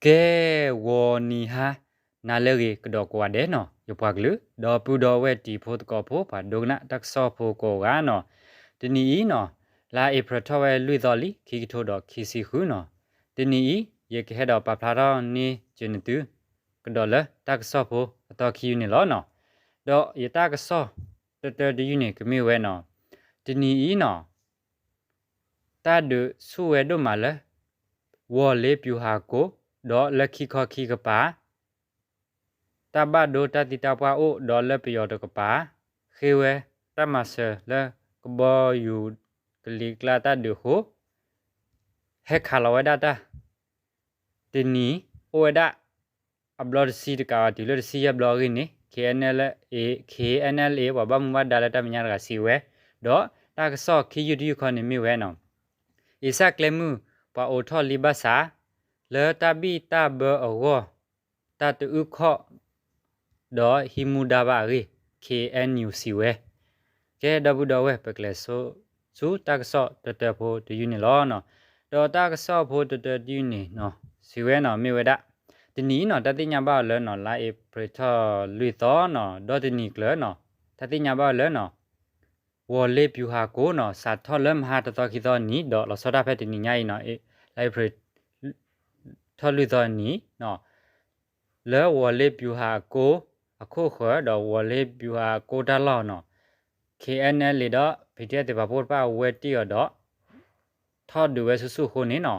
ကဲ, ဂီၤနံၤဟါနၤလၢအဂ့ၤကဒီးကိးဂၤဒဲးနီၤ, ယပှၤကလုာ် ဒီပုၢ်ဒီဝဲၢ်တံၤဖိသကိးဖိ ပှၤဒိကနၣ်တၢ်ကစီၣ်ဖိကိးဂၤနီၤ, တနံၤအံၤနီၤ, လါအ့ဖြ့ၣ်ထီၣ်ဝဲလွံၢ်သီလံ ခံကထိဒီးခံဆံဃုနီၤ, တနံၤအံၤ ယကဟဲဒီးပာ်ဖျါထီၣ်န့ၢ်စၢၤနသု ကဒီးလၢတၢ်ကစီၣ်ဖိအသီခံယုၢ်န့ၣ်လီၤနီၤ, ဒီးယတၢ်ကစီၣ်တတၢတယုၢ်န့ၣ် ကမ့ၢ်ဝဲနီၤ, တနံၤအံၤနီၤ တၢ်ဒုးဆူၣ်ဝဲဒိၣ်မးလၢ ဝီၤလ့ပြူၤဟးကိ, ဒီးလၢခံခီခံကပၤ တၢ်ဘၣ်ဒိတၢ်သံတၢ်ပှၢ်အိၣ် ဒီးလၢပယီၤတကပၤ ဃ့ဝဲတၢ်မၤစၢၤလၢကဘီယူၤကလံၤကျါတၢ်ဒုးအဃိ ဟဲခးလီၤဝဲဒၣ်တၢ် တနံၤ အိၣ်ဝဲဒၣ် အဘျီတဆံတကးဘၣ်တုၤလၢတဆံယဲၢ်ဘျီအဂ့ၢ်န့ၣ် KNLA, KNLA ပှၤဘၣ်မူဘၣ်ဒါလၢတၢ်မဲာ်ညါတဂၤစံးဝဲ, ဒီးတၢ်ကစီၣ်ခံယုၢ်တယုၢ်ခီန့ၣ်မ့ၢ်ဝဲနီၤ, အ့စၢ်ကျဲမုၢ် ပှၤအိးထီၣ်လံဘၣ်ဆၣ် လၢတၢ်ဘံၣ်တၢ်ဘၢအဂီၢ် တၢ်တအုၣ်ခီၣ် ဒီးဟံးမူဒါဘၣ်အဂ့ၢ် KNU စံးဝဲ, ကဲ ဒီပုၢ်ဒီဝဲၢ် ပကျဲးစၢးဆူတၢ်ကစီၣ်တတၢဖိတယုၢ်န့ၣ်လီၤ. ဒီးတၢ်ကစီၣ်ဖိတတၢတယုၢ်န့ၣ်နီၤ စံးဝဲနီၤ မ့ၢ်ဝဲဒၣ် တနံၤအံၤနီၤ တၢ်သ့ၣ်ညါဘၣ်အီၤလၢနီၤ လါအ့ဖြ့ၣ်ထီၣ်လွံၢ်သီနီၤ ဒီတနံၤကျၢၤနီၤ တၢ်သ့ၣ်ညါဘၣ်အီၤလၢနီၤ ဝီၤလ့ပြူၤဟးကိနီၤ စးထီၣ်လၢမဟါတသီခံသီနံၤ ဒီးလီၤဆီဒၣ်တၢ်ဖဲတနံၤညါအံၤနီၤ လါအ့ဖြ့ၣ် ထီၣ်လွံၢ်သီနံၤနီၤ လၢဝီၤလ့ပြူၤဟးအကိ အခိၣ်ဃၢၤ ဒီးဝီၤလ့ပြူၤဟးအကိတၢ်လီၢ်နီၤ KNLA ဒီး PDF သ့ၣ်တဖၣ်ဖိတဖၣ်အဝဲတ့ၢ်အီၤဒီး ထီၣ်ဒုးဝဲဆူၣ်ဆူၣ်အဃိန့ၣ်နီၤ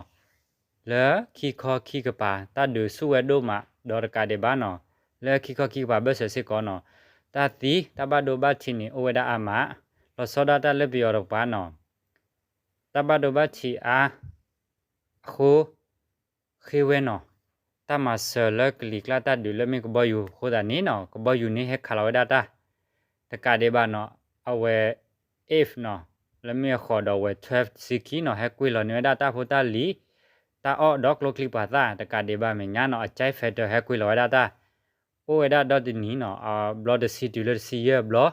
လၢခံခီခံကပၤ တၢ်ဒုးဆူၣ်ဝဲဒိၣ်မး ဒီးတကးဒံးဘၣ်နီၤ လၢခံခီခံကပၤဘၢၣ်စၢၤစ့ၢ်ကီးနီၤ တၢ်သံတၢ်ဘၣ်ဒိဘၣ်ထံးန့ၣ် အိၣ်ဝဲဒၣ်အါမး လီၤဆီဒၣ်တၢ်လၢပယီၤတကပၤနီၤ တၢ်ဘၣ်ဒိဘၣ်ထံးအါ အဃိ ဃ့ဝဲနီၤ တၢ်မၤစၢၤလၢကလံၤကျါတၢ်ဒုးလၢမ့ၢ်ကဘီယူၤအဃိသတးန့ၣ်နီၤ ကဘီယူၤန့ၣ်ဟဲခးလီၤဝဲဒၣ်တၢ် တကးဒံးဘၣ်နီၤ အဝဲ F နီၤ လၢမ့ၢ်အဃိးဒီးဝဲ twelve ဆံခံနီၤ ဟဲကွံာ်လီၤန့ၢ်ဝဲဒၣ်တၢ်ဖိတၢ်လံၤ တၢ်အီၣ်ဒီးကျိချံပှၤသၣ် တကးဒံးဘၣ်မဲာ်ညါနီၤ အ jet fighter ဟဲကွံာ်လီၤဝဲဒၣ်တၢ် အိၣ်ဝဲဒၣ်ဒီတနံၤနီၤ အဘျီတဆံတုၤလၢတဆံယဲၢ်ဘျီ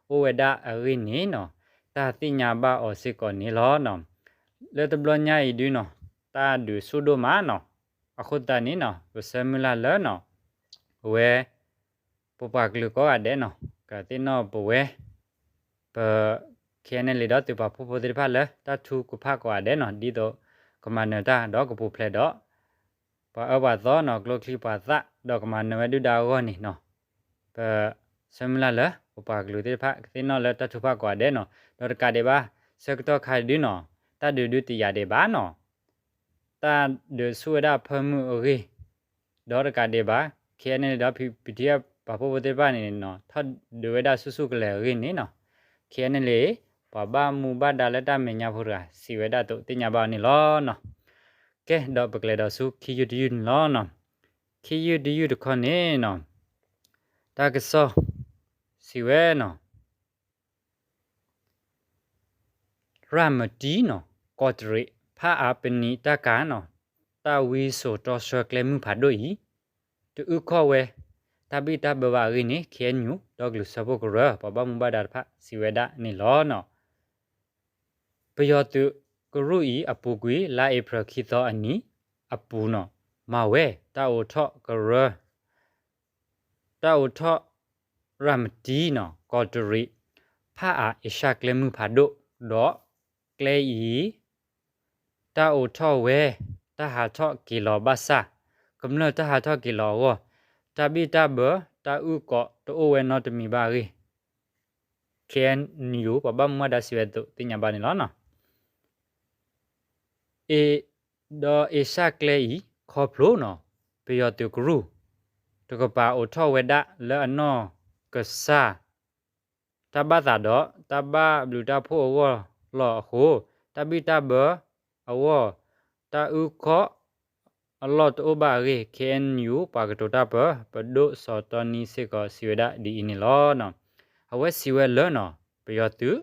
အိၣ်ဝဲဒၣ်အဂ့ၢ်န့ၣ်နီၤ တၢ်သ့ၣ်ညါဘၣ်အီၤစ့ၢ်ကီးန့ၣ်လီၤနီၤ လၢတဘျီညါအံၤဒုနီၤ တၢ်ဒုးဆူၣ်ဒိၣ်မးနီၤ အဃိသတးန့ၣ်နီၤ ပဆၢမုၢ်လၢ်လၢနီၤ အဝဲ ပပှၤကလုာ်ကိးဂၤဒဲးနီၤ ကသ့ၣ်နီၣ်ပဝဲ ပ KNLA ဒီးသုးပာ်ဖှိၣ်ဖိသ့ၣ်တဖၣ်လၢ တၢ်ထုကဖၣ်ကိးဂၤဒဲးနီၤ ဒ်သိးကမၤနၢၤတၢ်ဒီးကပူၤဖျဲးဒီး ပှၤအၢပှၤသီနီၤ ကျိချံပှၤသၣ် ဒီးကမၤနၢၤဝဲဒုၣ်ဒါအဂီၢ်န့ၣ်နီၤ ပဆၢမုၢ်လၢ်လၢ ပပှၤကလုာ်သ့ၣ်တဖၣ် ကသ့ၣ်နီၣ်လၢတၢ်ထုကဖၣ်ကိးဂၤဒဲးနီၤ ဒီးတကးဒံးဘၣ် ဆၢကတီၢ်ခါဒုနီၤ တၢ်ဒုးဒုတယာ်ဒံးဘၣ်နီၤ တၢ်ဒုးဆူၣ်ဝဲဒၣ်ဖၢမုၢ်အဂ့ၢ် ဒီးတကးဒံးဘၣ် KNLA ဒီး PDF ပာ်ဖှိၣ်ဖိသ့ၣ်တဖၣ်န့ၣ်နီၤ ထီၣ်ဒုးဝဲဒၣ်ဆူၣ်ဆူၣ်ကလဲာ်အဂ့ၢ်န့ၣ်နီၤ KNLA ပှၤဘၣ်မူဘၣ်ဒါလၢတၢ်မဲာ်ညါဖိတဂၤ စံးဝဲဒၣ်အသိးသ့ၣ်ညါဘၣ်အီၤန့ၣ်လီၤနီၤ ကဲ ဒီးပကျဲၤဒီးဆူခံယုၢ်တယုၢ်န့ၣ်လီၤနီၤ ခံယုၢ်တယုၢ်တခီန့ၣ်နီၤ တၢ်ကစီၣ် စံးဝဲနီၤ ရၤမတံနီၤ ကီးတရံး ဖးအးပနံးတၢ်ကၤနီၤ တၢ်ဝံစိာ်တီဆှၢကျဲမုၢ်ဖးဒိၣ်အံၤ တအုၣ်ခီၣ်ဝဲ တၢ်ဘံၣ်တၢ်ဘၢဘၣ်အဂ့ၢ်န့ၣ် KNU ဒီကလုာ်စၢဖှိၣ်ကရၢ ပှၤဘၣ်မူဘၣ်ဒါတဖၣ် စံးဝဲဒၣ်န့ၣ်လီၤနီၤ ပယီၤသုးကရူၢ်အံၤအပူၤကွံာ် လါအ့ဖြ့ၣ်ခံသီအနံၤအပူၤနီၤ မၤဝဲ တၢ်အိးထီၣ်ကရၢ တၢ်အိးထီၣ် ရၤမတံနီၤ ကီးတရံး ဖးအးအ့ရှါကျဲမုၢ်ဖးဒိၣ် ဒီးကျဲအံၤ တၢ်အိးထီၣ်ဝဲ တၢ်ဟးထီၣ်က့ၤလီၤဘၣ်ဆၣ် ကမျၢၢ်တၢ်ဟးထီၣ်က့ၤလီၤအဂီၢ် တၢ်ဘံၣ်တၢ်ဘၢ တၢ်အုၣ်ကီးတအိၣ်ဝဲနီတမံၤဘၣ်အဂ့ၢ် KNU ပှၤဘၣ်မူဘၣ်ဒါစံးဝဲအသိးသ့ၣ်ညါဘၣ်န့ၣ်လီၤ. အ့ ဒီးအ့ရှါကျဲအံၤ ခီဖျိနီၤ ပယီၤသုးကရူၢ် တကပၤအိးထီၣ်ဝဲဒၣ်လၢအနီၢ်ကစၢ် တၢ်ဘၣ်သးဒီးတၢ်ဘၣ်ဘျုးတၢ်ဖှိၣ်အဂီၢ်လီၤအဃိ တၢ်ဘံၣ်တၢ်ဘၢအဂီၢ် တၢ်အုၣ်ခီၣ် အလီၢ်တအိၣ်ဘၣ်အဂ့ၢ် KNU ပှၤကတိၤတၢ်ပၢ ပဒိၣ်စီၤတီနံစ့ၢ်ကီးစံးဝဲဒၣ်ဒ်အံၤန့ၣ်လီၤ. အဝဲစံးဝဲလၢနီၤ ပယီၤသုး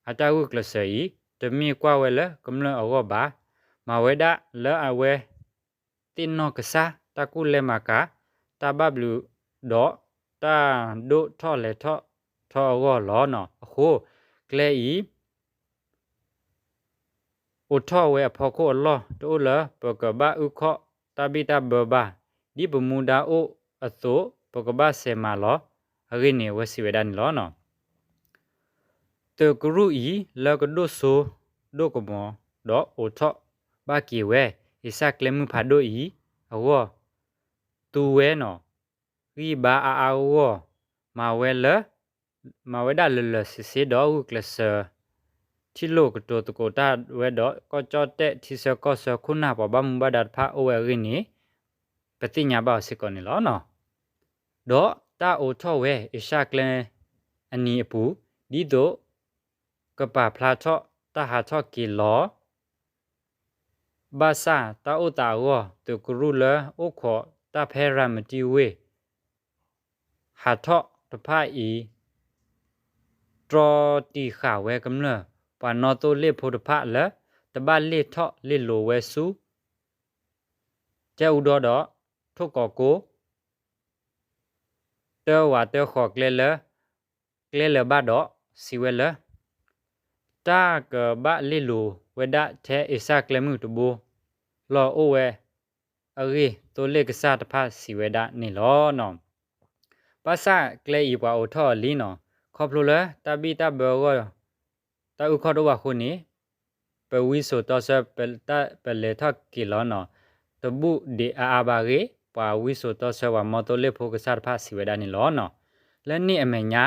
အတၢ်ဂုာ်ကျဲးစၢးအံၤ တမ့ၢ်ကွၢ်ဝဲလၢကမျၢၢ်အဂီၢ်ဘၣ်. မၤဝဲဒၣ်လၢအဝဲသ့ၣ်နီၢ်ကစၢ် တၢ်ကူၣ်လဲၤမၤကၤ တၢ်ဘၣ်ဘျုးဒီး တၢ်ဒိၣ်ထီၣ်လဲၤထီၣ်ထီအဂီၢ်လီၤနီၤ. အဃိ ကျဲအံၤ အိးထီၣ်ဝဲအဖီခိၣ်အလီၢ် တအိၣ်လၢပကဘၣ်အုၣ်ခီၣ်တၢ်ဘံၣ်တၢ်ဘၢဘၣ်. ဒ်ပမူဒါအိၣ်အသိး ပကဘၣ်စဲးမၤလီၤအဂ့ၢ်န့ၣ် အဝဲစံးဝဲဒၣ်န့ၣ်လီၤ. သုးကရူၢ်အံၤ လၢကဒိၣ်စိဒိၣ်ကမီၤ ဒီးအိးထီၣ်ဘၣ်က့ၤဝဲ အ့ၣ်စၢ်ကျဲမုၢ်ဖးဒိၣ်အံၤအဂီၢ် သူဝဲနီၤ ဂံၢ်ဘါအါအါဂီၢ်ဂီၢ် မၤဝဲလၢ မၤဝဲဒၣ်လၢာ်လၢာ်ဆ့ဆ့ ဒီးဂုာ်ကျဲးစၢး ထံၣ်လိာ်ကတိၤသကိးတၢ်ဝဲဒီး ကီၢ်ကၠီၣ်တဲၣ် ထံဆၢကီၢ်ဆၢ ခိၣ်နၢ်ပှၤဘၣ်မူဘၣ်ဒါတဖၣ်အိၣ်ဝဲအဂ့ၢ်န့ၣ် ပသ့ၣ်ညါဘၣ်အီၤစ့ၢ်ကီးန့ၣ်လီၤ. ဒီးတၢ်အိးထီၣ်ဝဲအ့ၣ်စၢ်ကျဲအနံၤအပူၤ ဒ်သိး ကပာ်ဖျါထီၣ်တၢ်ဟးထီၣ်က့ၤလီၤ ဘၣ်ဆၣ်တၢ်အိၣ်သးအဂီၢ် သုးကရူၢ်လၢအိၣ်ခိးတၢ်ဖဲရၤမတံဝ့ၢ် ဟးထီၣ်တဖၣ်အံၤ တြီတံာ်ဃာ်ဝဲကမျၢၢ် ပှၤနီၣ်သိလ့ၣ်ဖိတဖၣ်လၢ တဘၣ်လ့ၢ်ထီၣ်လ့ၢ်လီၤဝဲဆူ ကဲအူဒီဒီး ထိၣ်ကီးကိ တၢဝးတၢဃီၤကျဲလၢ ကျဲလၢၤဘၣ်ဒီး စံးဝဲလၢ တၢ်ကဘၣ်လ့ၢ်လီၤဝဲဒၣ်ထဲအ့ၣ်စၢ်ကျဲမုၢ်တဘိလီၤအိၣ်ဝဲအဂ့ၢ် သိလ့ၣ်ကစၢ်တဖၣ်စံးဝဲဒၣ်န့ၣ်လီၤ. ဘၣ်ဆၣ်ကျဲအံၤပှၤအိးထီၣ်အီၤလံနီၤ ခီဖျိလၢတၢ်ဘံၣ်တၢ်ဘၢအဂီၢ် တၢ်အုၣ်ခီၣ်တအိၣ်ဘၣ်အဃိန့ၣ် ပဝံစိာ်တီဆၢ ပလဲၤထီၣ်က့ၤလီၤနီၤ တဘူၣ်ဒံးအါအါဘၣ်အဂ့ၢ် ပှၤဝံစိာ်တီဆၢ ပှၤမီသိလ့ၣ်ဖိကစၢ်တဖၣ်စံးဝဲဒၣ်န့ၣ်လီၤ. လၢန့ၣ်အမဲာ်ညါ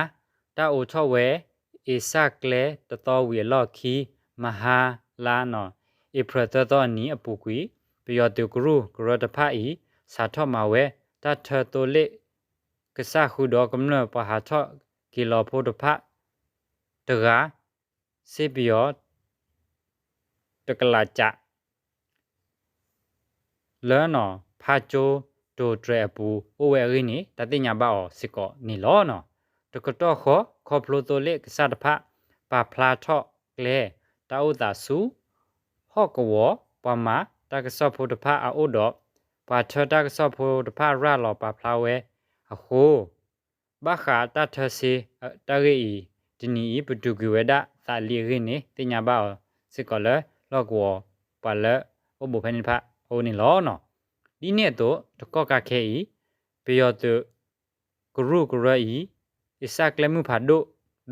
တၢ်အိးထီၣ်ဝဲ အ့ၣ်စၢ်ကျဲတသီဝံၤအလီၢ်ခံ မဟါလါနီၤ အ့ဖြ့ၣ်သၢသီအနံၤအပူၤကွံာ် ပယီၤသုးကရူၢ်ကရၢတဖၣ်အံၤ စးထီၣ်မၤဝဲ တၢ်ထၢသိလ့ၣ်ကစၢ်ဃုာ်ဒီးကမျၢၢ် ပှၤဟးထီၣ်က့ၤလီၤဖိတဖၣ်တဂၤ စ့ပယီၤ တကလးကး လၢနီၤ ဖးကၠိတိၤတြဲၤအပူၤအိၣ်ဝဲအဂ့ၢ်န့ၣ် တၢ်သ့ၣ်ညါဘၣ်အီၤစ့ၢ်ကီးန့ၣ်လီၤ. တကတီၢ်ဃီ ခီဖျိသိလ့ၣ်ကစၢ်တဖၣ် ပာ်ဖျါထီၣ်ကျဲ တၢ်အိၣ်သးဆူ ဟီၣ်ကဝီၤ ပှၤမၤတၢ်ကစီၣ်ဖိတဖၣ်အအိၣ်ဒီး ပှၤထၢတၢ်ကစီၣ်ဖိတဖၣ်ရၤလီၤပာ်ဖျါဝဲအဃိ ဘၣ်ဃးတၢ်ထၢစ့တၢ်ဂ့ၢ်အံၤ တနံၤအံၤ ပတုာ်ကွံာ်ဝဲဒၣ်သးလံအဂ့ၢ်န့ၣ် သ့ၣ်ညါဘၣ်အီၤစ့ၢ်ကီးလၢ လီၢ်ကဝီၤပှၤလၢအိၣ်ဘူးဖဲန့ၣ်တဖၣ်အအိၣ်န့ၣ်လီၤ. ဒ်န့ၣ်အသိး တကီၢ်ကးခဲအံၤ ပယီၤသုးကရူၢ်ကရၢအံၤ အ့ၣ်စၢ်ကျဲမုၢ်ဖးဒိၣ်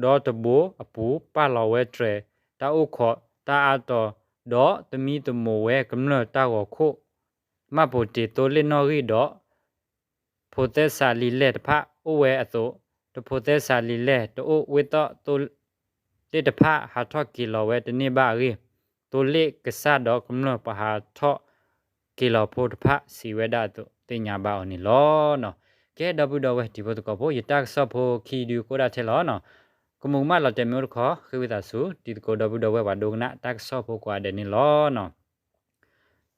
ဒီတဘိအပူၤ ပာ်လီၤဝဲတြဲၤ တၢ်အိၣ်ခိး တၢ်အါတီၤ ဒီးသမံသမိးဝဲကမျၢၢ်တၢ်ဂီၤခိၣ် မၢ်ပိာ်တ့ၤသိလ့ၣ်နီၣ်ဂံၢ်ဒီး ဖိးသဲစးလံာ်လဲၢ်တဖၣ်အိၣ်ဝဲအသိး တဖိးသဲစးလံာ်လဲၢ်တအိၣ်ဝ့ၢ်သီၣ်သိလ့ၣ်တဖၣ် ဟးထီၣ်က့ၤလီၤဝဲတန့ၢ်ဘၣ်အဂ့ၢ် သိလ့ၣ်ကစၢ်ဒီးကမျၢၢ်ပှၤဟးထီၣ်က့ၤလီၤဖိတဖၣ် စံးဝဲဒၣ်အသိး သ့ၣ်ညါဘၣ်အီၤန့ၣ်လီၤ. ကဲ ဒီပုၢ်ဒီဝဲၢ်တံၤဖိသကိးဖိ ယတၢ်ကစီၣ်ဖိခံဒုကိးဒၣ်ထဲလီၤ. ကမူးကမၣ်လီၤတဲာ်မ့ၢ်အိၣ်တခီ ဃ့ဝံသးစူၤ တံၤသကိးဒီပုၢ်ဒီဝဲၢ်ပှၤဒိကနၣ် တၢ်ကစီၣ်ဖိကိးဂၤဒဲးန့ၣ်လီၤ.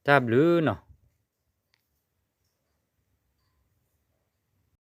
တၢ်ဘျုးနီၤ.